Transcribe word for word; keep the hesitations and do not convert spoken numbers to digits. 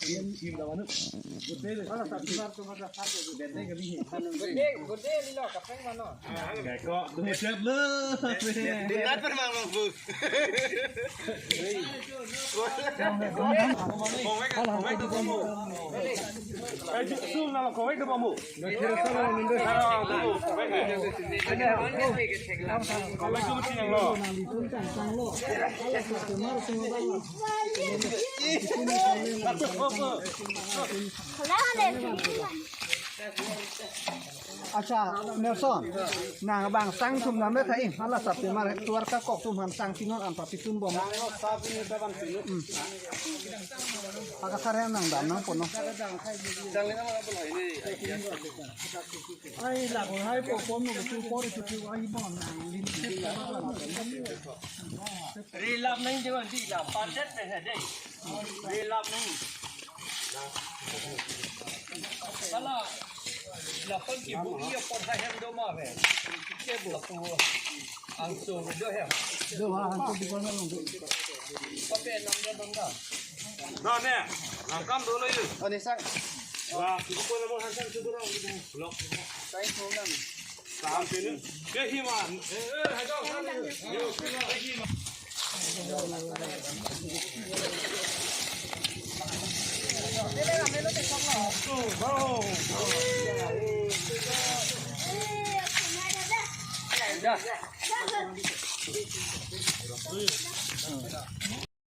Gode, gode lilo, kapeng mano. Kok, dua jam lo. Dinat permang lo, Bu. Kowek, kowek ke bambu. Eh, sum na kowek ke bambu. Acha, Nelson, nang bang sang sum nam le tha-i, hala sap te mar tuar ka kok sum han sang pinon an pa pitun bom. Hmm. Aka sare nang dam nang pono. Ai, lak hai po pon mo tu por tu tu ai bon nang lim. Rilap nang je wan di la padet pe ha dei. Rilap nang. Kala la pon ki bu iya por ha hem do ma ve. Ke bu la pu. Angso do hem. Do ha, angso di kona long. Pape nam ya bangga. Na ne, nang kam dolo yu. Oh, ne sang. Wah, kita pun namun hansam sudah orang gitu. Blok. Saya mau nang. Kam sini. Ke himan. Eh, eh, hai dong. Yo, himan.